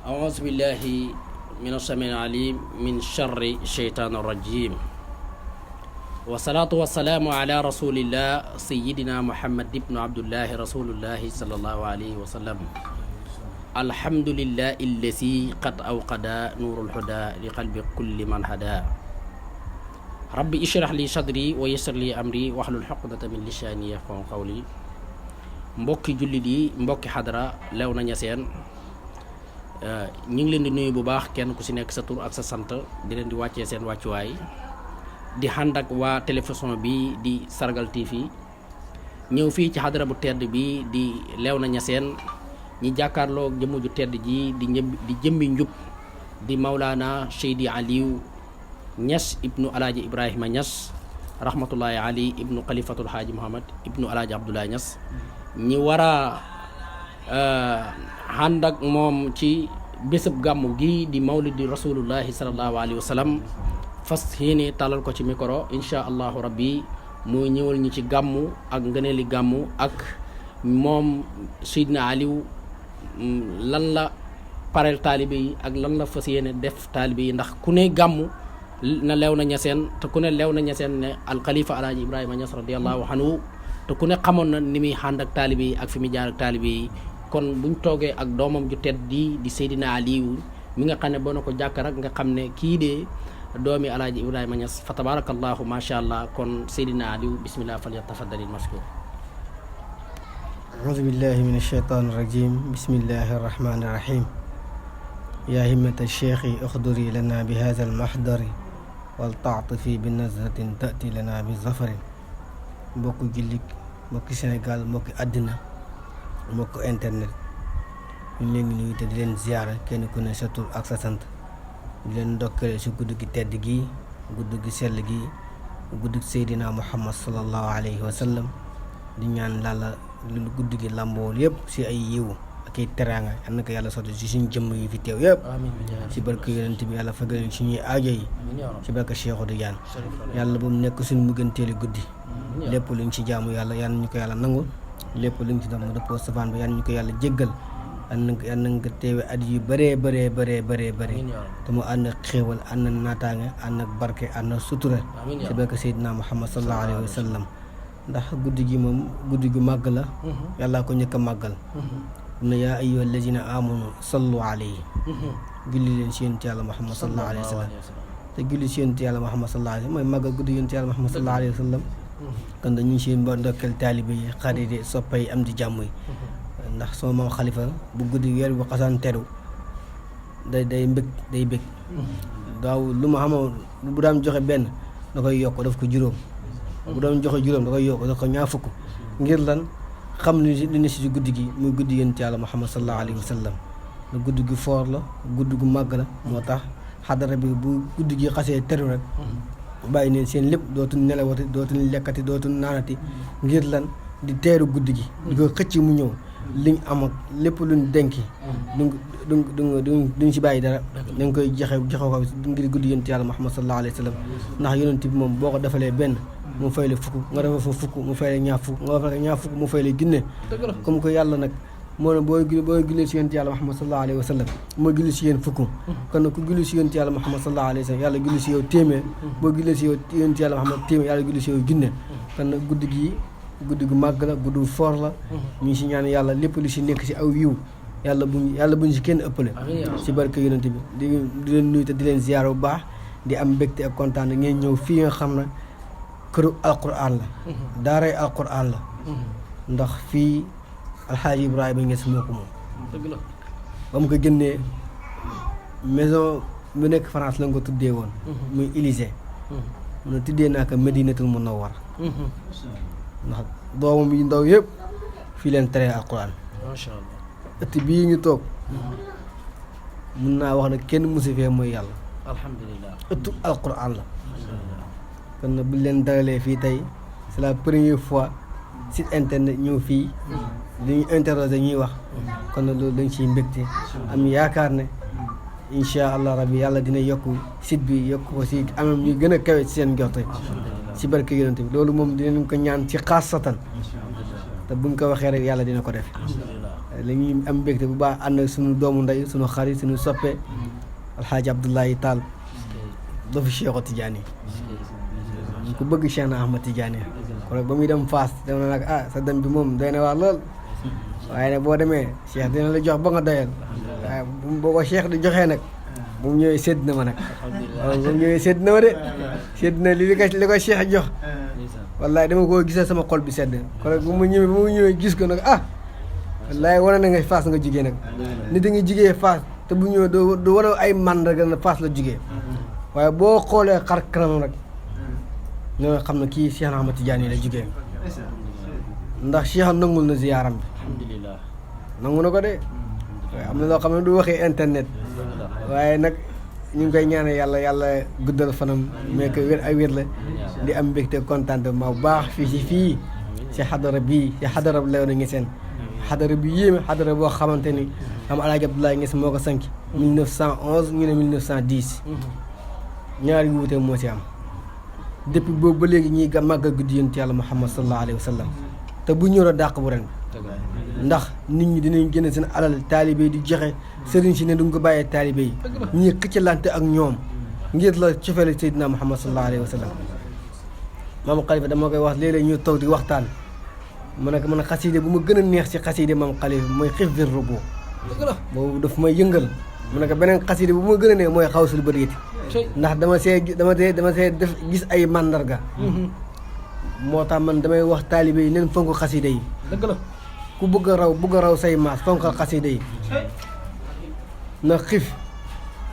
أعوذ بالله من السميع العليم من شر الشيطان الرجيم والصلاة والسلام على رسول الله سيدنا محمد بن عبد الله رسول الله صلى الله عليه وسلم الحمد لله الذي قد أوقد نور الهدى لقلب كل من هدى ربي اشرح لي صدري ويسر لي أمري واحلل عقدة من لساني يفقهوا قولي mbokki jullit yi mbokki xadara Léona Niassène ñu ngi leen di nuyu bu baax kenn ku ci nekk sa tur ak sa sant di leen di wàccee seen wàccuwaay di ànd ak waa télévision bi di Sargal TV ñëw fii ci xadara bu tedd bi di Léona Niassène ñi jàkkaarloo jëmm ju tedd ji di jëmmi njub di Maulana Seydi Aliou Niass ibnu Alaaji Ibrahima Niass rahmatullahi ali ibnu Khalifatul Haaji Muhammad ibnu Alaaji Abdoulaye Niass ñi war a ànd ak moom ci bésëb gàmmu gi di mawlidi rasulullahi salallahu alayhi wa sallam fas yéene talal ko ci micro insha allahu rabbi muy ñëwal ñi ci gàmmu ak ngëneeli gàmmu ak moom Seydina Aliou lan la pareel taalibe yi ak lan la fas yéene def taalibe yi ndax ku ne gàmmu na Léona Niassène te ku ne Léona Niassène ne alxalifa alaaji Ibrahima Niass radiallahu anhu te ku ne xamoon na ni muy ànd ak taalibe yi ak fi muy jaar ak taalibe yi kon buñ toogee ak doomam ju tedd di Seydina Aliou mi nga xam ne boo na ko jàkk rek nga xam ne kii de doomi alaaji Ibrahima Niass fa tabarakallahu macha allah kon Seydina Aliou bismillah fal yatafaddalil mashkur أعوذ بالله من الشيطان الرجيم بسم الله الرحمن الرحيم يا همة الشيخ اخضري لنا بهذا المحضر والتعطفي بنظرة تأتي لنا بظفر mbokk jullit mbokk Sénégal mbokk àddina mbokk internet ñu leen di nuyu te di leen ziyaara kenn ku ne sa tur ak sa sant di leen ndokkale si guddi gi tedd gi guddi gi sell gi guddi Seydina Muhammad sallallahu alayhi wa sallam di ñaan Yàlla lu guddi gi làmbool yëpp si ay yiw ak ay teraanga yal na ko yàlla sotti si suñu jëmm yi fi teew yëpp si barke yonent bi yàlla fagal suñuy aajo yi si barke Cheikh Tidiane yàlla bu mu nekk suñu mugganteeli guddi lépp luñ ci jaamu yàlla yal na ñu ko yàlla nangul lépp luñ ci def mu dëppoo safaan ba yal na ñu ko yàlla jéggal yal na nga teewe at yu bëree te mu ànd ak xéewal ànd ak naataange ànd ak barke ànd ak sutura si barke Seydina Muhammad sallallahu alayhi wa sallam ndax guddi gi moom guddi gu màgg la yàllaa ko njëkk a màggal ne yaa ayyuha allazina amanu sallu alayhi julli leen si yonent yàlla Muhammad sallallahu alayhi wa sallam te julli si yonent yàlla Muhammad sallallahu alayhi wa sallam mooy màggal guddi yonent yàlla Muhammad sallallahu alayhi wa sallam kon dañu si ndokkeel taalibe yi xarit yi soppe yi am di jàmm yi ndax sama maam xalifa bu guddi weer bu xasaan teru day bëgg daaw lu ma xamoon bu daan joxe benn da koy yokk daf ko juróom bu doon joxe juróom da koy yokk da ko ñaar fukk ngir lan xam li ne si guddi gi muy guddi yonent yàlla Muhammad sallallahu alayhi wa sallam la guddi gu foor la guddi gu màgg la moo tax xadara bi bu guddi gi xasee teru rek bàyyi neen seen lépp dootuñ nelawati dootuñ lekkati dootuñ naanati ngir lan di teeru guddi gi di ko xëcc mu ñëw liñ am ak lépp luñ denki duñ si bàyyi dara dañ koy joxe ko ngir guddi yonent yàlla Muhammad sallallahu alayhi wa sallam ndax yonent bi moom boo ko defalee benn mu fay la fukk nga defal fa fukk mu fay la ñaar fukk nga defal ñaar fukk mu fay la junne comme que yàlla nag moo ne booy jullee si yonent yàlla Muhammad sallallahu alayhi wa sallam moo julli si yéen fukk kon nag ku julli si yonent yàlla Muhammad sallallahu alayhi wa sallam yàlla julli si yow téeméer boo jullee si yow yonent yàlla Muhammad téeméer yàlla julli si yow junne kon nag guddi gi guddi gu màgg la guddi gu foor la ñu ngi si ñaan yàlla lépp lu si nekk si aw yiw yàlla buñ si kenn ëppale si barke yonent bi di leen nuyu te di leen ziyaar bu baax di am mbégte ak kontaan ngeen ñëw fii nga xam ne këru alquran la daaray alquran la ndax fii alxaaji Ibrahima Niass moo ko moom ba mu ko génnee maison bu nekk France la nga ko tuddee woon muy Élysée mu ne tuddee naa ko Medinatul Munawwar ndax doomam yi ndaw yëpp fii leen tere alquran macha allah ëtt bii ñu toog mun naa wax ne kenn musu fee mooy yàlla alhamdulilah ëttu alquran la kon nag bu leen dalalee fii tey c'est la première fois site internet ñëw fii li ñu interroger ñuy wax kon nag loolu dañ ciy mbégte am yaakaar ne incha allah rabbi yàlla dina yokk site bi yokk ko si amam ñu gën a kawe ci seen joxte si barke yonent bi loolu moom dinañ ko ñaan ci xaasatan te buñ ko waxee rek yàlla dina ko def la ñuy am mbégte bu baax ànd ak suñu doomu ndey suñu xarit suñu soppe alxaaji Abdoulaye Tall dafa Cheikhu Tidiane yi ku bëgg Cheikh na Ahmad Tidiane kon ba muy dem Fass dem na nag sa dem bi moom doy na waar lool waaye nag boo demee Cheikh dina la jox ba nga doyal waaye boo ko Cheikh di joxee nag bu mu ñëwee sédd na ma nag waaw bu mu ñëwee sédd na ma de sédd na li ko Cheikh jox wallaay dama koo gisee sama xol bi sedd kon nag bu mu ñëwee gis ko nag wallaay wane na nga Fass nga jugee nag nit a ngi jugee Fass te bu ñëwee du wane ay màndarga na Fass la jugee waaye boo xoolee xar kanam nag ñoo xam ne kii Cheikh Ahmad Tidiane yi la jugee ndax Cheikh nangul na ziyaaram bi alhamdulilah nangu na ko de waaye am na loo xam ne du waxee internet waaye nag ñu ngi koy ñaanal yàlla guddal fanam mais que wér ay wér la di am mbégte contentement bu baax fii si xadara bii si xadara bu Léona Niassène xadara bi yéeme xadara boo xamante ni am Alaaji Abdoulaye Niass moo ko sanc 1911 ñu ne 1910 ñaari wuute moo si am depuis boobu ba léegi ñuy màggal guddi yonent Yàlla Muhammad sallallahu alayhi wa sallam te bu ñëw a dàq bu ren ndax nit ñi dinañ génne seen alal taalibe yi di joxe sëriñ si ne du nga ko bàyyee taalibe yi ñii xëccalante ak ñoom ngir la cofeele Seydina Muhammad sallallahu alayhi wa sallam maam Khalifa dama koy wax léeg-léeg ñu toog di waxtaan mu ne ko man xasiide bu ma gën a neex si xasiide maam Khalifa mooy Xifzir Rubu boobu daf may yëngal mu ne ko beneen xasiide bu ma gën a neex mooy Xawsul Bariyati ndax dama see def gis ay màndarga moo tax man damay wax taalibe yi leen fonk xasiide yi ku bëgg a raw say maas fonkal xasiide yi ndax xiif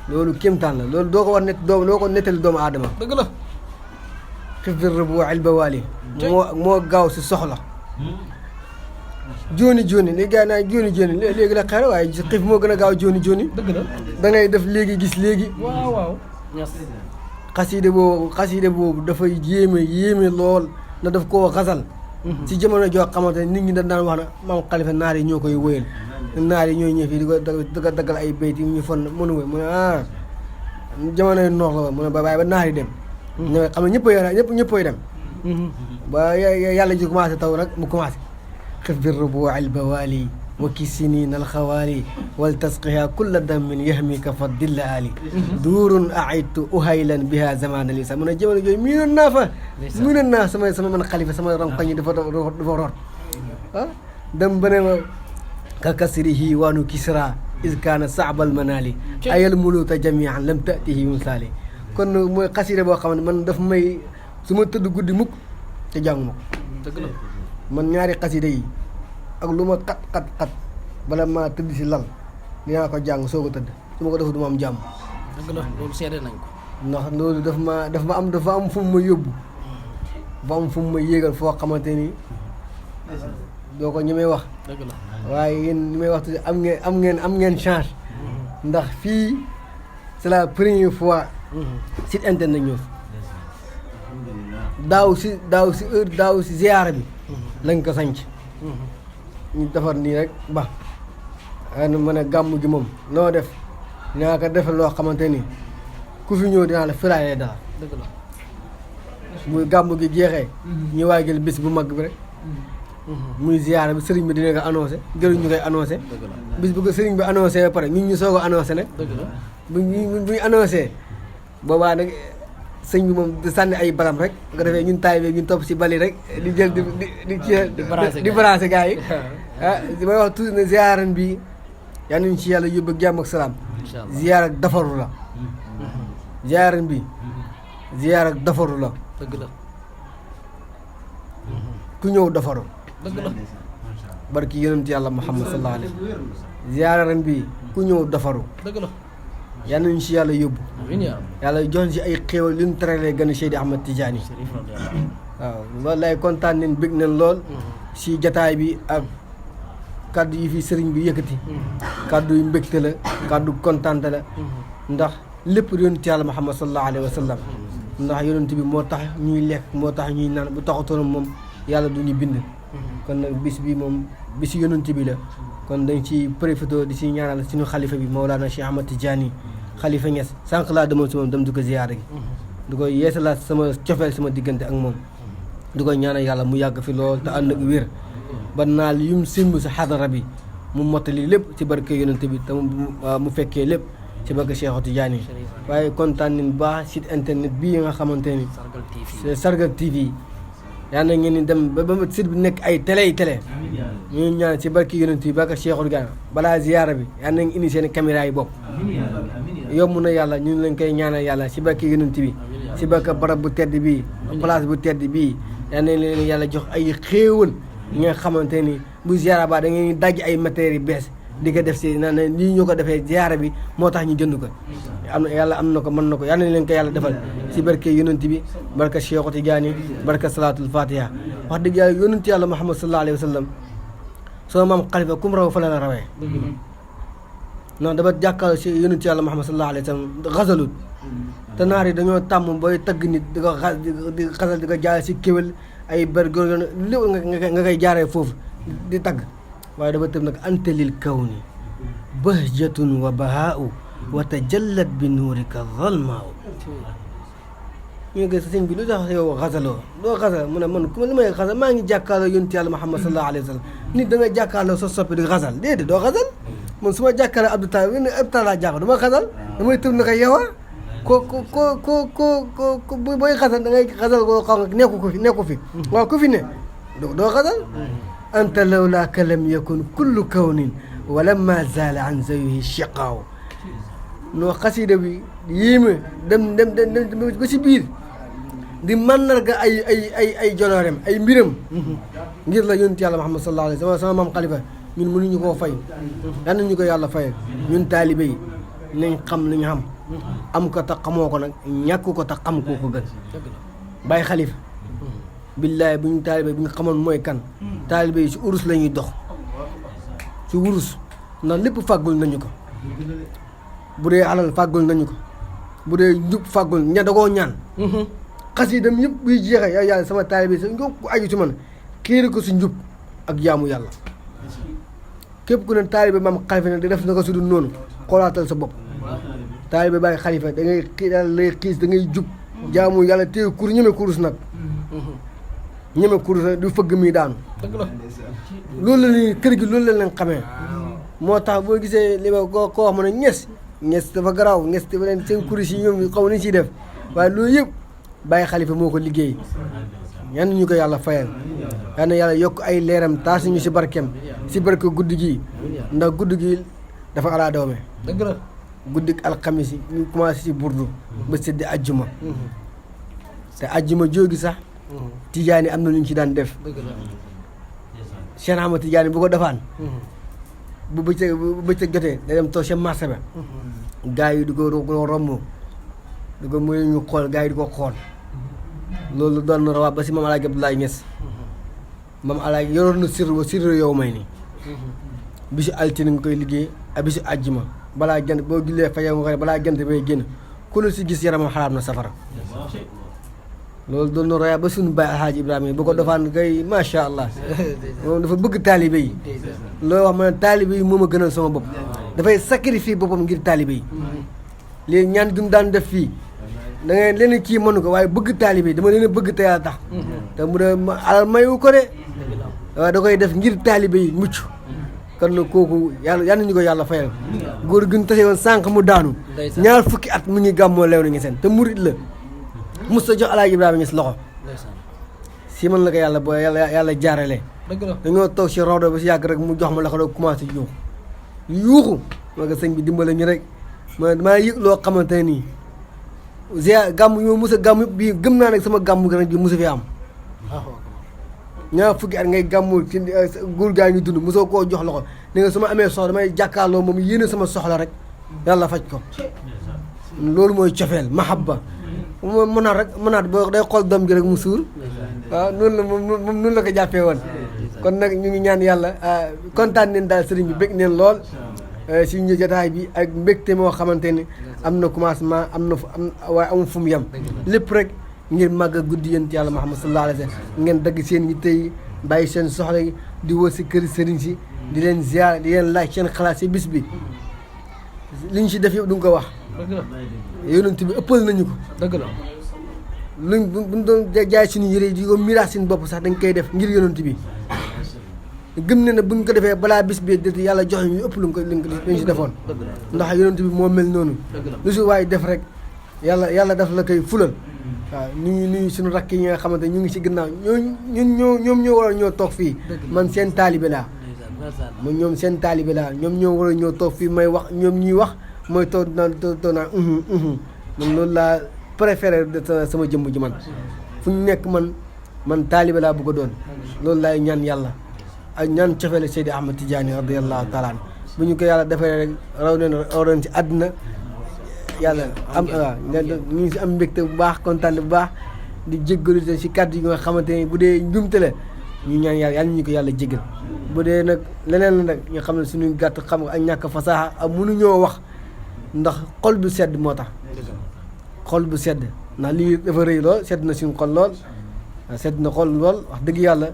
loolu kéemtaan la loolu doo ko war doo ko nettali doomu aadama Xifzir Rubu wa Ilbawaali moo gaaw si soxla jooni li gars yi naan jooni léegi la xeer waaye xiif moo gën a gaaw jooni da ngay def léegi gis léegi waaw xasiide boobu dafay yéeme lool na daf koo xasal ci jamono joo xamante ne nit ñi dañ daan wax na maam Khalifa naar yi ñoo koy wóyal naar yi ñooy ñëw fii di ko daggal ay bayt yi ñu fon mënu wéy mu ne jamonoy noor la woon mu ne ba bàyyi ba naar yi dem ñoo xam ne ñëppay dem ba yàlla ji commencé taw nag mu commencé Xifzir Rubu Ilbawaali wa kisinin alxawaali wal tasqiha kulla damin yahmika fa dilla ali duurun aidtu uhaylan biha zamana lisa mu ne jamono jooyu miinoon naa sama man Khalifa sama ronkoñ yi dafa root dem ba ne ma ka kasrihi waanu kisra is kaana saabal manali ayal muluta jamian lam tatihi misaali kon mooy xasida boo xam ne man daf may su ma tëdd guddi mukk te jàngu ma ko man ñaari xasida yi ak lu ma xat bala maa tëdd si lal dinaa ko jàng soo ko tëdd su ma ko defu du ma am jàmm dëgg la loolu seede nañ ko ndax loolu dafa am fu mu ma yóbbu dafa am fu mu ma yéegal foo xamante ni doo ko ñemee wax dëgg la waaye yéen li may wax tuuti am ngeen chance ndax fii c'est la première fois site internet ñëw daaw si ziyaara bi lañ ko sanc ñu defar nii rek ba mën a gàmm gi moom noo def dinaa ko defal loo xamante ni ku fi ñëw dinaa la firaalee dara dëgg la muy gàmm gi jeexee ñu waajal bés bu mag bi rek muy ziyaara bi sëriñ bi dina ko annoncé jëruñ ñu koy annoncé bis bu ko sëriñ bi annoncé ba pare ñun ñu soog a annoncé nag buñ annoncé boobaa nag sëñ bi moom di sànni ay baram rek nga defee ñun taay bi ñun topp si bali rek di jël di branché gars yi di may wax toujours ne ziyaaran bi yal nañu ci yàlla yóbbu ak jàmm ak salaam ziyaar ak dafaru la ziyaaran bi ziyaar ak dafaru la dëgg la ku ñëw dafaru dëgg la barki yonent yàlla Muhammad sallallahu alayhi wa sallam ziyaaran bi ku ñëw dafaru dëgg la yal nañu ci yàlla yóbbu yàlla jox si ay xéewal li ñu teralee gën a Seydi Ahmad Tidiane waaw wallaay kontaan nañ bëgg nañ lool si jataay bi ak kaddu yi fi sëriñ bi yëkkati kaddu yu mbégte la kaddu kontaante la ndax lépp yonent yàlla Muhammad sallallahu alayhi wa sallam ndax yonent bi moo tax ñuy lekk moo tax ñuy naan bu taxutoon moom yàlla du ñu bind kon nag bis bi moom bisu yonent bi la kon dañ ci profité di si ñaanal suñu xalifa bi Mawlana Cheikh Ahmad Tidiane Khalifa Niass sànq laa demoon si moom dem du ko ziyaara gi du koy yeesalaat sama cofeel sama diggante ak moom du koy ñaanal yàlla mu yàgg fi lool te ànd ak wér ba naal yum simb si xadara bi mu mottali lépp ci barke yonent bi te mu fekkee lépp ci barke Cheikh Tidiane waaye kontaan nañ bu baax site internet bii nga xamante ni Sargal TV yaa na ngeen di dem ba site bi nekk ay télé ñu ñaan ci barke yonent bi barke Cheikh Tidiane balaa ziyaara bi yaa nañ indi seen caméra yi bopp yomb na yàlla ñu leen koy ñaanal yàlla ci barke yonent bi ci barke barab bu tedd bii place bu tedd bii yaa nañ leen yàlla jox ay xéewal ñi nga xamante ni bu ziyaara ba da ngeen daj ay matériels yu bees di ko def si naan lii ñu ko defee ziyaara bi moo tax ñu jënd ko am na yàlla am na ko mën na ko yàlla na leen ko yàlla defal si barke yonent bi barke Cheikh Tidiane barke salaatul fatiha wax dëgg yàlla yonent yàlla Muhammad sallallahu alayhi wa sallam soo maam xalifa kum raw fa la rawee non dafa jàkkaarloo si yonent yàlla Muhammad sallallahu alayhi wa sallam xasalut te naar yi dañoo tàmm booy tagg nit di ko xasal di ko jaay si kéwél ay bergor lépp nga koy jaaree foofu di tagg waaye dafa tëb nag antalil kawni bahjatun wa bahaa'u wa tajallat bi nuurika zalmaaw ñu ngi sëñ bi lu tax yow xasaloo doo xasal mu ne man ku li may xasal maa ngi jàkkaarloo yonent yàlla Muhammad sallallahu alayhi wa sallam nit da nga jàkkaarloo sa soppi di xasal déedéet doo xasal man su ma jàkkaarloo Abdou Tall Abdou Tall laa jàkkaarloo dama xasal damay tëb na ko yow ko booy xasal da ngay xasal koo xam nekku fi waaw ku fi ne doo xasal anta lawlaaka lam yakun kullu kawnin walamma zaala an zawihi shiqaaw noo xasida bi yéeme dem ba si biir di màndarga ay joloorem ay mbiram ngir la yonent yàlla Muhammad sallallahu alayhi wa sallam sama maam xalifa ñun mënuñu koo fay yal nañu ko yàlla fayal ñun taalibe yi nañ xam li ñu xam am ko te xamoo ko nag ñàkk ko te xam koo ko gën bàyyi xalifa billaay bu ñu taalibe bu ñu xamoon mooy kan taalibe yi si urus la ñuy dox si urus ndax lépp fàggul nañu ko bu dee alal fàggul nañu ko bu dee njub fàggul ña da koo ñaan xasiidam yëpp buy jeexee yow yàlla sama taalibe sa njub ku aju si man xiiri ko si njub ak jaamu yàlla képp ku ne taalibe maam xalifa ne di def na ko su dul noonu xoolaatal sa bopp taalibe bàyyi xalifa da ngay lay xiis da ngay jub jaamu yàlla téye kur ñeme kurus nag ñeme kurus nag du fëgg mi daanu loolu la ni kër gi loolu la leen xamee moo tax boo gisee li ma ko wax ma ne ñes dafa garaaw ñes dafa leen seen kurus yi ñoom xaw nañ siy def waaye loolu yëpp bàyyi xalifa moo ko liggéey yan ñu ko yàlla fayal yal na yàlla yokk ay leeram taas ñu si barkeem si barke guddi gi ndax guddi gi dafa alaa doome dëgg la guddi alxamis yi ñu commencé si burdu ba seddi ajjuma te ajjuma jóogi sax tijaani am na lu ñu ci daan def Cheikh Ahmad Tijaani bu ko defaan bu bëccëg jotee da dem toog sa marché ba gars yi di ko romb di ko muy ñu xool gars yi di ko xool loolu doon na rawaat ba si maam Alaaji Abdoulaye Niass maam Alaaji yoroon na sirru yow may nii bisu altine nga koy liggéey ak bisu àjjuma balaa jant boo jullee fajar nga koy balaa jant bay génn ku la si gis yaramam xalaat na safara loolu doon na rawaat ba suñu baay Alaaji Ibrahima yi bu ko defaan kay macha allah moom dafa bëgg taalibe yi loolu wax ma ne taalibe yi moom a gënal sama bopp dafay sacrifier boppam ngir taalibe yi léegi ñaan gi mu daan def fii da ngay leen kii mënu ko waaye bëgg taalibe yi dama leen a bëgg te yàlla tax te mu de alal mayu ko de waaye da koy def ngir taalibe yi mucc kon nag kooku yàlla nañu ko yàlla fayal góor gi ñu tase woon sànq mu daanu ñaar fukki at mu ngi gàmmoo leew na ngi seen te murit la mos ta jox Alaaji Ibrahima Niass loxo si man la ko yàlla boo yàlla jaarale dañoo toog si rawdo ba si yàgg rek mu jox ma loxo doog commencé yuuxu ma ko sëñ bi dimbale ñu rek ma maa yëg loo xamante ne nii gàmm yi ma mos a gàmm yëpp bii gëm naa nag sama gàmm gi nag bi mosu fi am ñaar fukki at ngay gàmmul ci góor gaa ngi dund mosoo koo jox loxo ne nga su ma amee soxla damay jàkkaarloo moom yéene sama soxla rek yàlla faj ko loolu mooy cofeel mahabba mënaat rek mënaat boo day xool doom gi rek mu suur waaw noonu la moom noonu la ko jàppee woon kon nag ñu ngi ñaan yàlla kontaan neen daal sëriñ bi bég neen lool si ñu jotaay bi ak mbégte moo xamante ni am na commencement am na waaye amul fu mu yem lépp rek ngir màgg a guddi yonent yàlla Muhammad sallallahu alayhi wa sallam ngeen dagg seen yitte yi bàyyi seen soxla yi di wër si kër sëriñ si di leen ziar di leen laaj seen xalaat si bis bi li ñu si def yëpp du nga ko wax yonent bi ëppal nañu ko dëgg la luñ buñ doon jaay suñu yëre yi di ko miraas suñu bopp sax dañ koy def ngir yonent bi gëm ne buñ ko defee balaa bis bi dét yàlla joxe ñu ëpp lu ñu si defoon ndax yonent bi moo mel noonu lu si waaye def rek yàlla daf la koy fulal waaw nuyu suñu rakk yi nga xamante ñu ngi si gannaaw ñoom ñoo waroon ñoo toog fii man seen taalibe laa man ñoom seen taalibe laa ñoom ñoo waroon ñoo toog fii may wax ñoom ñuy wax mooy toog naan man loolu laa préféré de sama jëmm ji man fu ñu nekk man taalibe laa bëgg a doon loolu laay ñaan yàlla ak ñaan cofeele Seydi Ahmad Tidiane radiyallahu taala an bu ñu ko yàlla defee rek raw leen ci àdduna yàlla am waaw ñu ngi si am mbégte bu baax kontaan bu baax di jéggalu te si kàddu yi nga xamante ne bu dee njumte la ñu ñaan yàlla ñu ko yàlla jéggal bu dee nag leneen la nag ñu xam ne suñu gàtt xam ak ñàkk fasaaxa ak mënuñoo wax ndax xol bu sedd moo tax xol bu sedd ndax lii dafa rëy lool sedd na suñu xol lool sedd na xol lool wax dëgg yàlla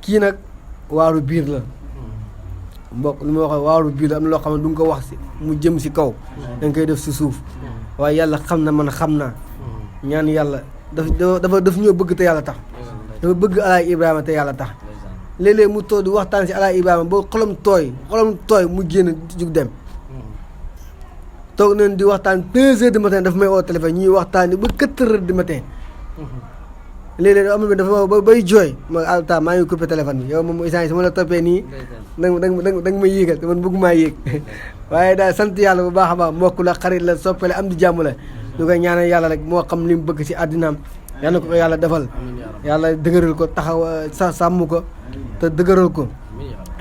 kii nag waaru biir la mbokk li ma wax waaru biir la am na loo xam ne du nga ko wax si mu jëm si kaw da nga koy def si suuf waaye yàlla xam na man xam naa ñaan yàlla daf ñoo bëgg te yàlla tax dafa bëgg Alaaji Ibrahima te yàlla tax léeg-léeg mu toog di waxtaan si Alaaji Ibrahima ba xolam tooy mu génn jug dem toog nañ di waxtaan 2 heures du matin dafa may woo téléphone ñuy waxtaan ba 4 heures du matin léeg-léeg am na dafa bay jooy ma alta maa ngi coupé téléphone bi yow moom isaan su ma la toppee nii da nga may yéegal te man bëgg maa yéeg waaye daal sant yàlla bu baax a baax mbokk la xarit la soppale am di jàmm la ñu koy ñaanal yàlla rek moo xam li mu bëgg si àddinaam yal na ko yàlla defal yàlla dëgëral ko taxaw sàmm ko te dëgëral ko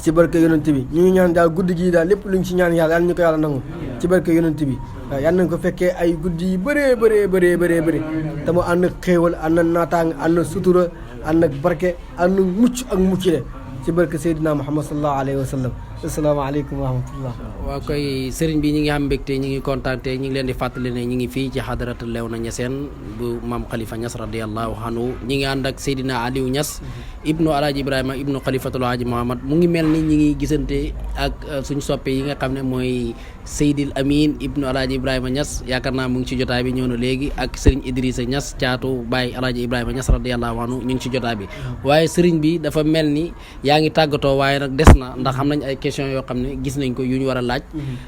ci barke yonent bi ñu ngi ñaan daal guddi gii daal lépp luñ ci ñaan yàlla yal ñu ko yàlla nangu ci barke yonent bi waaw yal nañ ko fekkee ay guddi yu bëree te mu ànd ak xéewal ànd ak naataang ànd ak sutura ànd ak barke ànd ak mucc ak muccile ci barke Seydina Muhammad sallallahu alayhi wa sallam asalaamaaleykum wa rahmatullah waaw koy sëriñ bi ñi ngi am mbégte ñi ngi kontaante ñi ngi leen di fàttali ne ñi ngi fii ci xadaratu Léona Niassène bu maam Khalifa Niass radiallahu anhu ñi ngi ànd ak Seydina Aliou Niass ibnu Alaaji Ibrahima ibnu Khalifatul Haaji Muhammad mu ngi mel ni ñi ngi gisante ak suñ soppe yi nga xam ne mooy Seydil Amin ibnu Alaaji Ibrahima Niass yaakaar naa mu ngi ci jotaay bi ñëw na léegi ak sëriñ Idrissa Niass caatu Baye Alaaji Ibrahima Niass radiallahu anhu ñu ngi ci jotaay bi waaye sëriñ bi dafa mel ni yaa ngi tàggatoo waaye nag des na ndax xam nañ ay question yoo xam ne gis nañ ko yu ñu war a laaj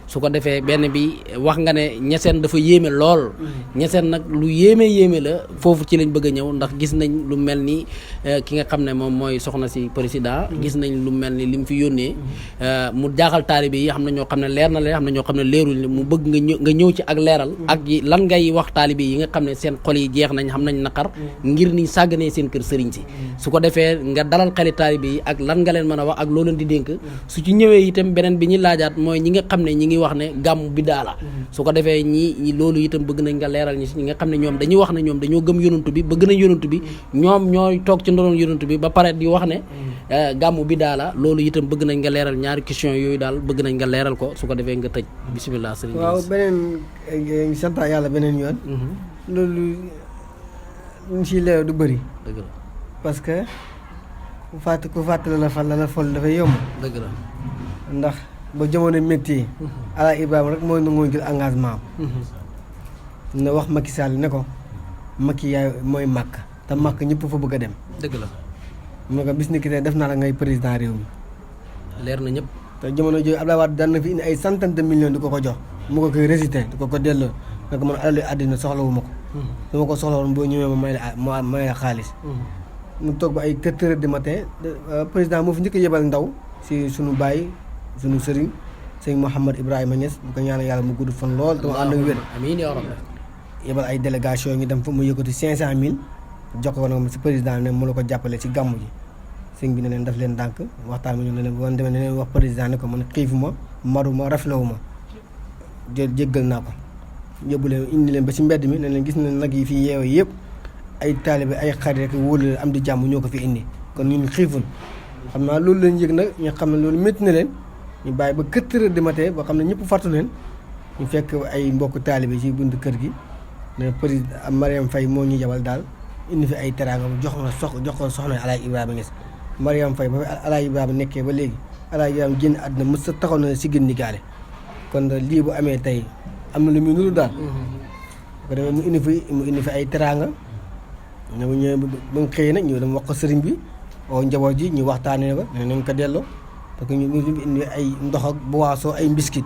su ko defee benn bi wax nga ne Niassène dafa yéeme lool Niassène nag lu yéeme la foofu ci lañ bëgg a ñëw ndax gis nañ lu mel ni ki nga xam ne moom mooy soxna si président gis nañ lu mel ni li mu fi yónnee mu jaaxal taalibe yi xam ne ñoo xam ne leer na leen xam ne ñoo xam ne leeruñ mu bëgg nga ñëw ci ak leeral ak lan ngay wax taalibe yi nga xam ne seen xol yi jeex nañ xam nañ naqar ngir ni sàgganee seen kër sëriñ si su ko defee nga dalal xeli taalibe yi ak lan nga leen mën a wax ak loo leen di dénk su ci ñëwee itam beneen bi ñu laajaat mooy ñi nga xam ne ñi ngi wax ne gàmm bi daala su ko defee ñi loolu itam bëgg nañ nga leeral ñi nga xam ne ñoom dañuy wax ne ñoom dañoo gëm yonantu bi bëgg nañ yonantu bi ñoom ñooy toog ci ndonoon yonantu bi ba pare di wax ne gàmm bi daala loolu itam bëgg nañ nga leeral ñaari question yooyu daal bëgg nañ nga leeral ko su ko defee nga tëj bisimilah sëriñ waaw beneen sant yàlla beneen yoon loolu ñu siy leeral du bëri dëgg la parce que ku fàttali la fal la fol dafay yomb dëgg la ndax ba jamono métti Alaaji Ibrahima rek mooy nangoo jël engagement am ne wax Macky Sall ne ko Macky yaay mooy màkk te màkk ñëpp fa bëgg a dem dëgg la mu ne ko bis ni ki tey def naa la ngay président réew mi leer na ñëpp te jamono jooju Abdoulaye Wade daan na fi indi ay centaine de millions di ko jox mu ko koy récité di ko delloo ne ko man alalu àddina soxlawu ma ko su ma ko soxla woon boo ñëwee ma may la xaalis mu toog ba ay 4 heures du matin président moo fi njëkk a yebal ndaw si suñu baay suñu sëriñ sëñ Mouhamad Ibrahima Niass bu ko ñaanal yàlla mu gudd fan lool te mu ànd ak wér amiin yaa rabbi yebal ay délégation ñu dem fa mu yëkkati 500000 jox ko nag si président ne mu la ko jàppale si gàmmu ji sëñ bi ne leen daf leen dànk waxtaan ma ñu ne leen bu demee ne leen wax président ne ko man xiifuma maruma raflewuma jéggal naa ko yóbbu leen indi leen ba si mbedd mi ne leen gis na nag yi fii yeewe yëpp ay taalibe ay xarit rek wóolu am di jàmm ñoo ko fi indi kon ñun xiiful xam naa loolu lañ yëg nag ñu xam ne loolu métti na leen ñu bàyyi ba 4 heures du matin ba xam ne ñëpp fàttu leen ñu fekk ay mbokk taalibe ci buntu kër gi ne président Mariam Faye moo ñu jabal daal indi fi ay teraanga jox ko soxna Alaaji Ibrahima Niass Mariam Faye ba fi Alaaji Ibrahima nekkee ba léegi Alaaji Ibrahima génn àdduna mës sa taxaw na si gën ni gaale kon lii bu amee tey am na lu muy nuru daal ko defee mu indi fi ay teraanga ñëw ba mu xëyee nag ñu dem wax ko sëriñ bi oo njaboot ji ñu waxtaanee ko ne nañ ko delloo parce que ñu indi ay ndox ak boisson ay biscuit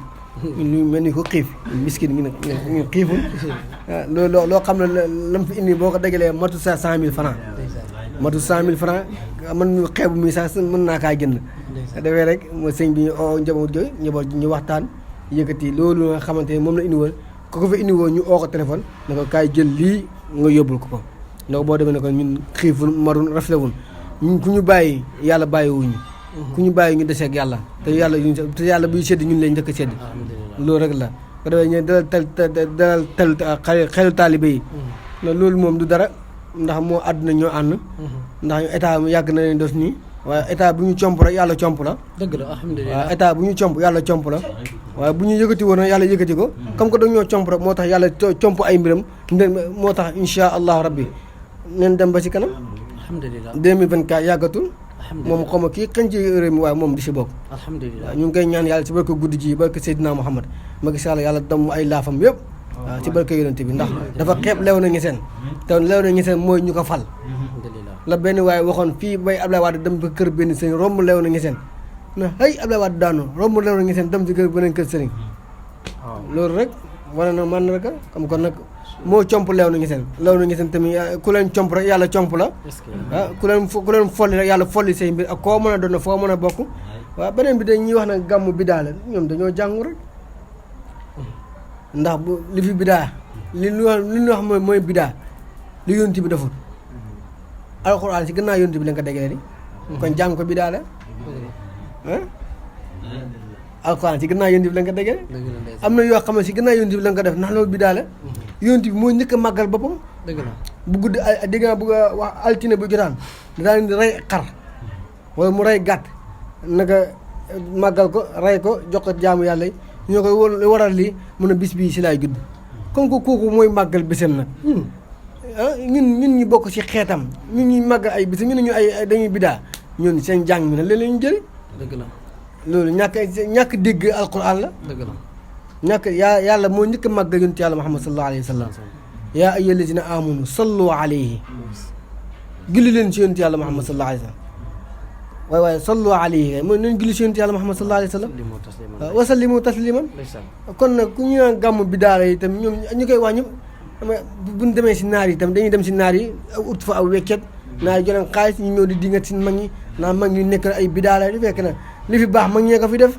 ñu mel ni ko xiif biscuit ñu xiiful loolu loo xam ne lam fi indi boo ko dajalee matu sa 100 000 francs matu 100 000 francs man ñu xeebu mi sax mën naa kaa jënd defee rek mo sëñ bi oo njaboot jooy njaboot ñu waxtaan yëkkati loolu nga xamante ne moom la indi woon ko fa indi woon ñu oo ko téléphone ne ko kaay jël lii nga yóbbul ko donc boo demee ne ko ñun xiiful marun raflewul ñun ku ñu bàyyi yàlla bàyyiwuñu ku ñu bàyyi ñu deseeg yàlla te yàlla buy sedd ñun lay njëkk a sedd loolu rek la ko defee ñu dalal xelu taalibe yi loolu moom du dara ndax moo àdduna ñoo ànd ndax ñu état yàgg na leen def nii waaye état bu ñu comp rek yàlla comp la dëgg la alhamdulilah waaw état bu ñu comp yàlla comp la waaye bu ñu yëkkati woon yàlla yëkkati ko comme que dañoo comp rek moo tax yàlla comp ay mbiram moo tax insha allahu rabbi neen dem ba ci kanam alhamdulilah 2024 yàggatul moom xaw ma kii xëñ ci réew mi waaye moom di si bokk alhamdulilah ñu ngi koy ñaan yàlla ci barke guddi gi barke Seydina Muhammad Macky Sall yàlla damm ay laafam yëpp waaw ci barke yonent bi ndax dafa xeeb lew na ngiseen te lew na ngiseen mooy ñu ko fal la benn waaye waxoon fii bay Ablaye Wade dem ba kër benn sëriñ romb lew na ngiseen na ay Ablaye Wade daanu romb lew na ngiseen dem ci kër beneen kër sëriñ loolu rek wane na man rek comme kon nag moo comp lew na ngiseen tamit ku leen comp rek yàlla comp la ah ku leen folli rek yàlla folli say mbir ak koo mën a doon foo mën a bokk waaw beneen bi dañ ñuy wax nag gàmmu bidaa la ñoom dañoo jàngu rek ndax bu li fi bidaa li ñu wax mooy bidaa li yonent bi deful alxuraan si gannaaw yonent bi la nga ko déggee di kon jàng ko bidaa la alxuraan si gannaaw yonent bi la nga ko déggee am na yoo xam ne si gannaaw yonent bi la nga ko def ndax loolu bidaa la yonent bi moo njëkk a màggal boppam bu guddi dégg naa bëgg a wax altine bu jotaan daan rey xar wala mu rey gàtt naka màggal ko rey ko jox ko jaamu yàlla yi ñoo koy waral lii mun a bis bii si laay judd comme que kooku mooy màggal bésam nag ñun ñu bokk ci xeetam ñun ñuy màggal ay bésam ñu ne ñu ay dañuy bidaa ñun seen jàng mi nag leen lañu jëriñ dëgg la loolu ñàkk dégg alquran la dëgg la ñàkk yàlla moo njëkk a màggal yonent yàlla Muhammad sallallahu alayhi wa sallam yaa ayyuhal lazina amanu sallu alayhi julli leen ci yonent yàlla Muhammad sallallahu alayhi wa sallam waaye sallu alayhi mooy nañ julli ci yonent yàlla Muhammad sallallahu alayhi wa sallam wa sallimu tasliman kon nag ku ñu naan gàmmu bidaa la itam ñoom ñu koy wax ñëpp buñ demee si naar yi itam dañuy dem si naar yi ut fa aw wekket naar yi joleen xaalis ñu ñëw di dingat si mag ñi naa mag ñu nekk ay bidaa la di fekk na li fi baax mag ñee ko fi def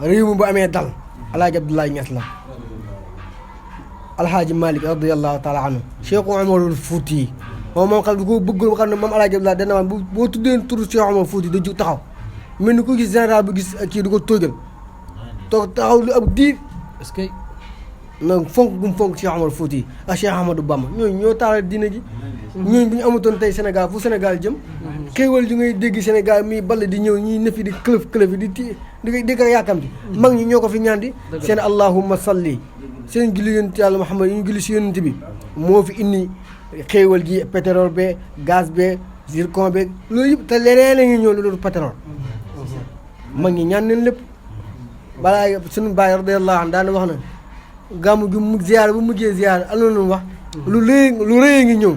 réew mi bu amee dal alaaji Abdoulaye Niass la alhaaji Malick radiyallahu taala anhu Cheikh Omarul Fouti moom xam ne ko bëggul xam ne moom alaaji Abdoulaye dana waan boo tuddee turu Cheikh Omar Fouti da jug taxaw mel ni ko gis général bu gis kii du ko tóogal toog taxaw lu ab diir est-ce que nag fonk gum fonk Cheikh Omar Fouti ak Cheikh Ahmadou Bamba ñooñu ñoo taaral diina ji ñooñu bu ñu amatoon tey Sénégal fu Sénégal jëm xéewal ji ngay dégg Sénégal mii ball di ñëw ñii nëfi di këlëf yi di ko yàkkamti mag ñi ñoo ko fi ñaandi seen allahumma salli seen julli yonent yàlla Muhammad yi ñu julli si yonent bi moo fi indi xéewal ji pétrole be gaz be zircon be loolu yëpp te leneen la ñuy ñëw loolu pétrole mag ñi ñaan nañ lépp balaa suñu baay radiyallahu anhu daana wax na gàmmu gi mu ziyaar bu mujjee ziyaar am na lu wax lu rëy ngi ñëw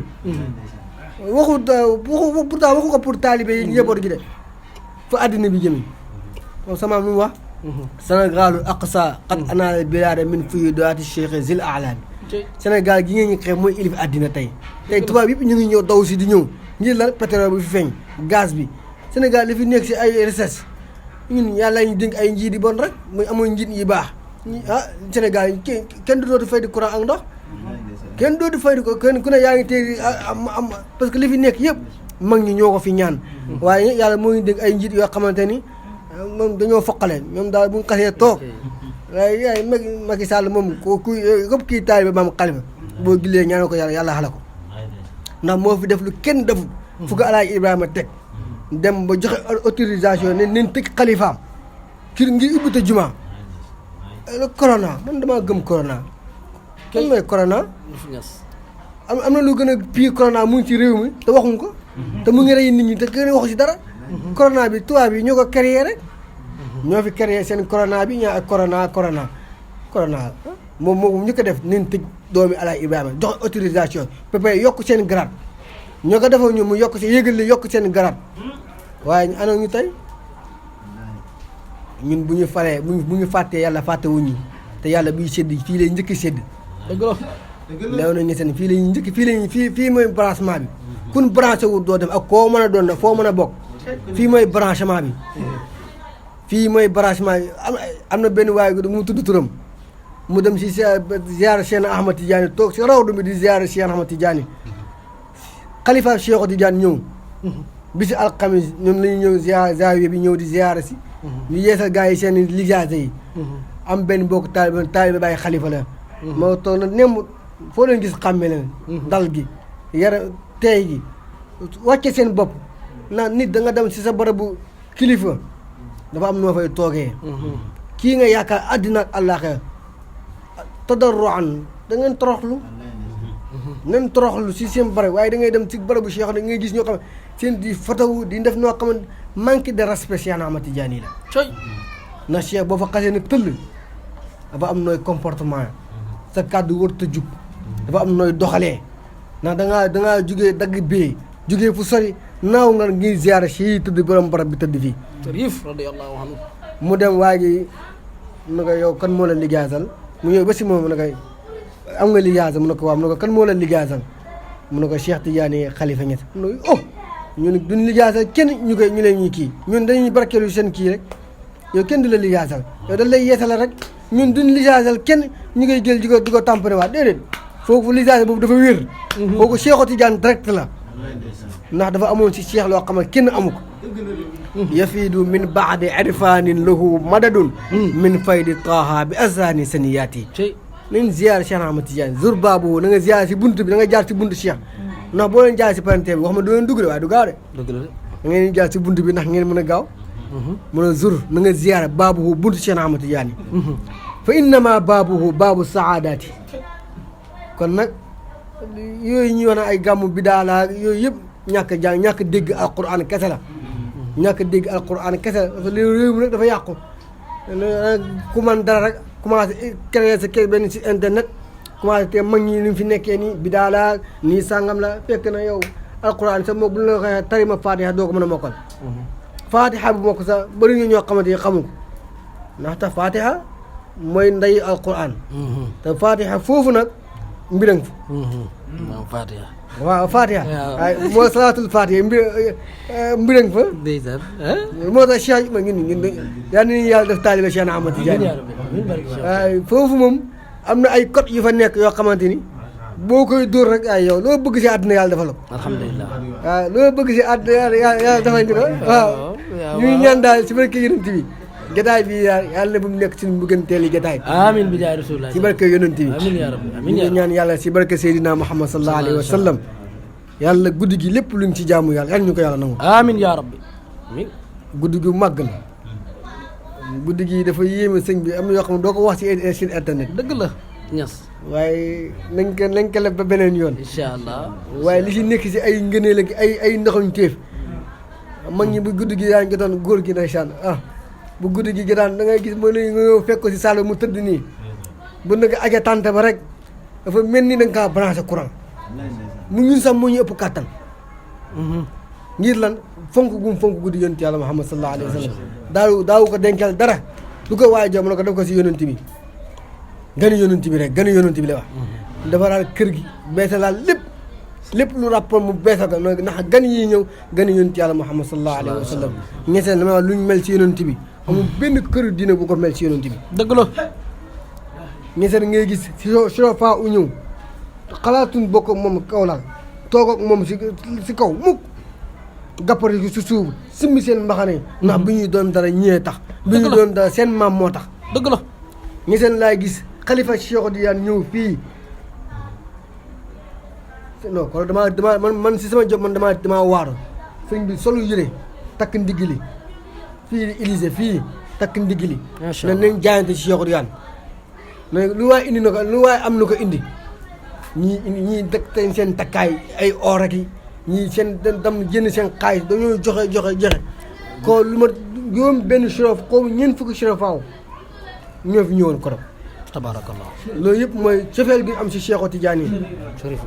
pourtant waxu ko pour taalibe yi njaboot gi de fa àddina bi jëmi moom sama lu mu wax Sénégalul aqsa qad anaal bilaada min fuyudaati cheikh zil alam Sénégal gi ngeen ñu xeex mooy ilif àddina tey tubaab yëpp ñu ngi ñëw daw si di ñëw ngir la pétrole bi fi feeñ gaz bi Sénégal li fi nekk si ay richesse ñun yàlla ñu dénk ay njiit yi bon rek muy amoon njiit yi baax Sénégal kenn du dootu fay di courant ak ndox kenn dootu fay di ko kenn ku ne yaa ngi tey am parce que li fi nekk yëpp mag ñi ñoo ko fi ñaan waaye yàlla moo ngi dénk ay njiit yoo xamante ni moom dañoo foqale ñoom daal bu ñu xasee toog waaye yaay Macky Sall moom ku yëpp kii taalibe maam Xalifa boo gilee ñaanal ko yàlla xala ko ndax moo fi def lu kenn deful fu ko Alaaji Ibrahima teg dem ba joxe autorisation ne nen tëj xalifaam ngir ubbite juma corona man damaa gëm corona lan mooy corona am na lu gën a pire corona mu ngi ci réew mi te waxuñ ko te mu ngi rey nit ñi te kenn waxu si dara corona bi tubaab yi ñoo ko créé rek ñoo fi créé seen corona bi ñaa ak corona moom ñu ko def nen tëj doomi Alaaji Ibrahima joxe autorisation ba pare yokk seen grade ñoo ko defoo ñu mu yokk seen yëgal li yokk seen grade waaye ana ñu tey ñun bu ñu faree bu ñu fàttee yàlla fàtte wuñu te yàlla buy sédd fii lay njëkk sédd. dëgg la. leew na Niassène fii lay njëkk fii mooy branchement bi. kun branché wu doo dem ak koo mën a doon nag foo mën a bokk. fii mooy branchement bi. fii mooy branchement bi am na benn waay mu tudd turam mu dem si ziyaara Cheikh Ahmad Tidiane toog si rawdu bi di ziyaara Cheikh Ahmad Tidiane xalifa Cheikh Tidiane ñëw. bisi alxamis ñoom la ñu ñëw zaawiya bi ñëw di ziyaara si. ñu yeesal gars yi seen lijaasa yi. am benn mbokk taalibe bàyyi xalifa la. moo toog na nemm foo leen gis xàmme leen. dal gi yara teey gi wàcce seen bopp na nit da nga dem si sa barabu kilifa dafa am noo fay toogee. kii nga yaakaar àddina ak àllaaxira tadarruan da ngeen toroxlu. nen toroxlu si seen barab waaye da ngay dem si barabu Cheikh da ngay gis ñoo xam ne seen di fotowu di def noo xam ne manque de respect Cheikh Ahmad Tidiane la. na Cheikh boo fa xasee ne tëll dafa am nooy comportement sa kàddu warut a jub dafa am nooy doxalee ndax dangaa jugee dagg bee jugee fu sori naaw nga ngir ziyaara si tëdd borom barab bi tëdd fii. Sharif radiyallahu anhu mu dem waa ji mu ne ko yow kan moo la liggéeyal mu ñëw ba si moom mu ne ko am nga liggéeyal mu ne ko waaw mu ne ko kan moo la liggéeyal mu ne ko Cheikh Tidiane Khalifa Niass mu ne ko oh ñun duñ liggéeyal kenn ñu leen ñuy kii ñun dañuy barkeelu seen kii rek yow kenn du la liggéeyal yow dañ lay yeesal rek ñun duñ liggéeyal kenn ñu koy jël di ko tampere waat déedéet foofu liggéeyal boobu dafa wér. kooku Cheikh Tidiane direct la ndax dafa amoon si Cheikh loo xam ne kenn amu ko. yafiidu min baadi irfanin lahu madadun min faydi taaha bi azani saniyaati nañ ziyaar Cheikh Ahmad Tidiane zur baabu na nga ziyaar si bunt bi da nga jaar si buntu Cheikh ndax boo leen jaar si palanteer bi wax ma du leen dugg de waaye du gaaw de. dëgg la de da ngeen jaar si bunt bi ndax ngeen mën a gaaw. mën a zur na nga ziyaar baabuhu buntu Cheikh Ahmad Tidiane fa innama baabuhu baabu saadaati kon nag yooyu ñuy wax na ay gàmmu bidaa la yooyu yëpp ñàkk a jàng ñàkk dégg alquran kese la. ñàkk dégg alquran kese la parce que réew mi nag dafa yàqu ku man dara rek commencé créer sa kër benn si internet commencé te mag ñi ni fi nekkee nii bidaa la nii sàngam la fekk na yow alquran sax moo bu la waxee tarima fatiha doo ko mën a mokkal. fatiha bu mokk sax bëri ñu ñoo xamante ni xamu ko ndaxte fatiha mooy nday alquran. te fatiha foofu nag mbirang fa. waaw fatiha. waaw fatiha. waaye moo salaatul fatiha mbirang fa. ndeysaan. moo tax Cheikh ma ñun yaa ni yàlla def taalibe Cheikh Ahmad Tidiane. waaye foofu moom am na ay code yu fa nekk yoo xamante ni boo koy dóor rek ay yow loo bëgg si àdduna yàlla defal ko. alhamdulilah. waaw loo bëgg si àdduna yàlla defal ko. waaw ñuy ñaan daal si barke yonent bi jotaay bi yàlla bu mu nekk suñu bëgganteeli jotaay. amiin bi jaay rasulullah. si barke yonent bi. amiin yaa rabbi amiin ñu ñaan yàlla si barke Seydina Muhammad sallallahu alayhi wa sallam. yàlla guddi gi lépp luñ ci jaamu yàlla yàlla ñu ko yàlla nangu. amiin yaa rabbi amiin. guddi gi màgg la guddi gi dafa yéeme sëñ bi am na yoo xam ne doo ko wax si internet. dëgg la Niass. waaye nañ ko leb ba beneen yoon. incha allah. waaye li si nekk si ay ngëneel ak ay ndoxuñ téef mag ñi bu guddi gi daan jotoon góor gi ndeysaan bu guddi gi daan da ngay gis mooy nga ñëw fekk ko si salle mu tëdd nii bu nag aja tànte ba rek dafa mel ni da nga kaa branché courant mu ñun sax moo ñu ëpp kàttan ngir lan fonk gum fonk guddi yonent yàlla Muhammad sallallahu alayhi wa sallam daawu ko dencal dara du ko waaye jox mu ne ko def ko si yonent bi gani yonent bi rek gani yonent bi la wax dafa daal kër gi beesalaal lépp lu rapport mu beesal ko ndax gan yi ñëw gani yonent yàlla Muhammad sallallahu alayhi wa sallam ñeseen dama wax lu ñu mel si yonent bi amul benn këru diine bu ko mel si yonent bi dëgg la ñeseen ngay gis sirofa u ñëw xalaatuñ bokk ak moom kaw laal toog ak moom si kaw mukk gappari si suuf simmi seen mbaxane ndax bi ñuy doon dara ñee tax bi ñuy doon dara seen maam moo tax dëgg la ñeseen laay gis xalifa Cheikh Tidiane ñëw fii non kon dama man si sama job man dama waaru sëñ bi solu yëre takk ndigili fii Élysée fii takk ndigili ne nañ jaayante si Cheikh Tidiane mais lu waay indi na ko lu waay am na ko indi ñii dëkk seen takkaay ay or ak yi ñii seen dam jënd seen xaalis dañoo joxe ko lu ma juróom benn chorof xaw ma ñeent fukki chorofaaw ñoo fi ñëwoon korom tabarakallah. loolu yëpp mooy cofeel gi am si Cheikh Tidiane yi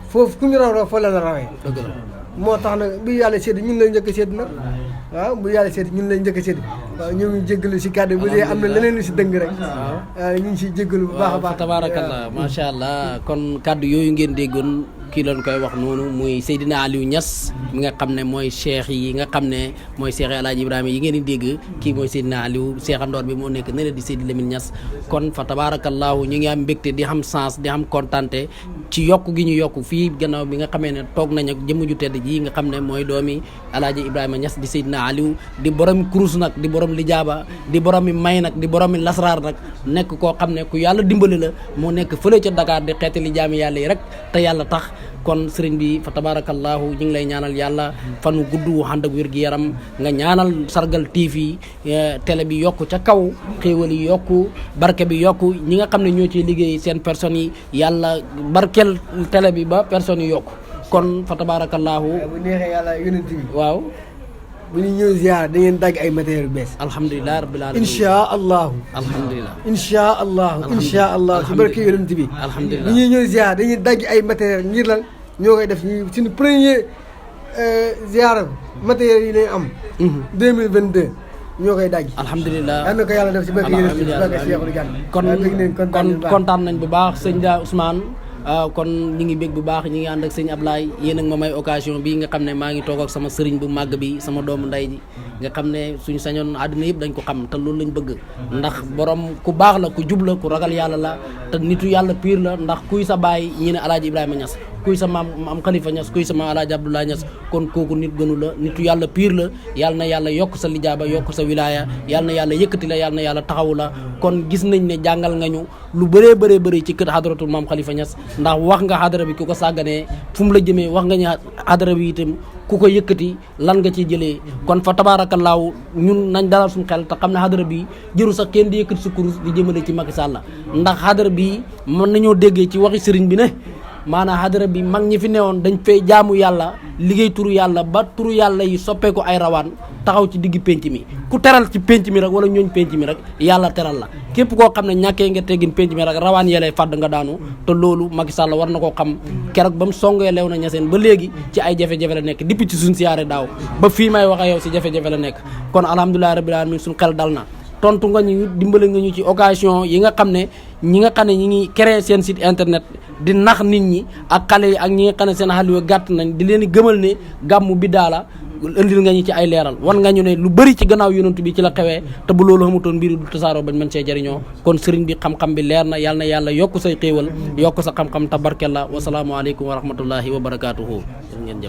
foofu ku ñu raw fa la rawee dëgg la moo tax nag bi yàlla sédd ñun la njëkk a sédd nag waaw bu yàlla seeti ñun lay njëkk a seeti waaw ñoo ngi jéggalu si kàddu bu dee am na leneen lu si dëng rek waaw ñu ngi siy jéggalu bu baax a baax tabarakallah macha allah kon kàddu yooyu ngeen déggoon kii lañ koy wax noonu muy Seydina Aliou Niass mi nga xam ne mooy cheikh yi nga xam ne mooy cheikh El Hadj Ibrahima yi ngeen di dégg kii mooy Seydina Aliou cheikhandoor bi moo nekk ne di Seydi Lamine Niass kon fa tabarakallahu ñu ngi am mbégte di xam sens di xam kontante ci yokk gi ñu yokk fii gannaaw bi nga xamee ne toog nañ ak jëmm ju tedd ji nga xam ne mooy doomi El Hadj Ibrahima Niass di Seydina Aliou di borom kurus nag di borom lijaaba di borom mi may nag di borom mi lasraar nag nekk koo xam ne ku yàlla dimbali la moo nekk fële ca Dakar di xeetali jaami yàlla yi rek te yàlla tax kon sëriñ bi fa tabarakallahu ñu ngi lay ñaanal yàlla fan wu gudd wu ànd ak wér gi yaram nga ñaanal Sargal TV télé bi yokku ca kaw xéewal yi yokku barke bi yokku ñi nga xam ne ñoo ciy liggéey seen personnes yi yàlla barkel télé bi ba personnes yi yokku kon fa tabarakallahu bu neexee yàlla yonent bi waaw bu ñu ñëw ziar da ngeen dagg ay matériel yu bees alhamdulilah rabbil alamin insha allahu alhamdulilah insha allahu insha allah si barke yonent bi alhamdulilah bu ñuy ñëw ziar dañuy dagg ay matériel ngir lan ñoo koy def ñu suñu premier ziar matériel yi lay am 2022 ñoo koy dagg alhamdulilah yal na ko yàlla def si barke yonent bi barke Cheikhul Gane kon kontaan nañ bu baax sëñ Da Ousmane kon ñi ngi bég bu baax ñi ngi ànd ak sëñ Ablaye yéen ak ma may occasion bi nga xam ne maa ngi toog ak sama sëriñ bu màgg bi sama doomu nday ji nga xam ne suñu sañoon àddina yëpp dañ ko xam te loolu lañ bëgg ndax borom ku baax la ku jub la ku ragal yàlla la te nitu yàlla piir la ndax kuy sa baay ñi ne Alaaji Ibrahima Niass kuy sa maam am Khalifa Niass kuy sa maam Alaaji Abdoulaye Niass kon kooku nit gënu la nitu yàlla piir la yàlla na yàlla yokk sa lijaaba yokk sa wilaya yàlla na yàlla yëkkati la yàlla na yàlla taxawu la kon gis nañ ne jàngal nga ñu lu bëree bëri ci kër xadratul maam Khalifa Niass ndax wax nga xadara bi ku ko sàgganee fu mu la jëmee wax nga ñu xadara bi itam ku ko yëkkati lan nga ciy jëlee kon fa tabaarakallaahu ñun nañ dalal suñu xel te xam ne xadara bi jëru sax kenn di yëkkati sa kurus di jëmale ci Macky Sall ndax xadara bi mën nañoo déggee ci waxi sëriñ bi ne maanaam xadara bi mag ñi fi newoon dañ fay jaamu yàlla liggéey turu yàlla ba turu yàlla yi soppeeku ay rawaan taxaw ci digg pénc mi ku teral ci pénc mi rek wala ñooñ pénc mi rek yàlla teral la képp koo xam ne ñàkkee nga teggin pénc mi rek rawaan yeelay fàdd nga daanu te loolu Macky Sall war na koo xam keroog ba mu songee lew na ñaseen ba léegi ci ay jafe-jafe la nekk depuis ci suñ siyaare daaw ba fii may wax ak yow si jafe-jafe la nekk kon alhamdulilah rabbil alamin suñ xel dal na tontu nga ñu dimbale nga ñu ci occasion yi nga xam ne ñi nga xam ne ñi ngi créer seen site internet di nax nit ñi ak xale yi ak ñi nga xam ne seen xale yu gàtt nañ di leen di gëmal ne gàmmu bi daala indil nga ñu ci ay leeral wan nga ñu ne lu bëri ci gannaaw yonent bi ci la xewee te bu loolu xamutoon mbiri du tasaaroo bañ mën see jëriñoo kon sëriñ bi xam-xam bi leer na yàlla yokk say xéewal yokk sa xam-xam te barkel la wasalaamualeykum wa rahmatullahi wa barakaatuhu ngeen jëf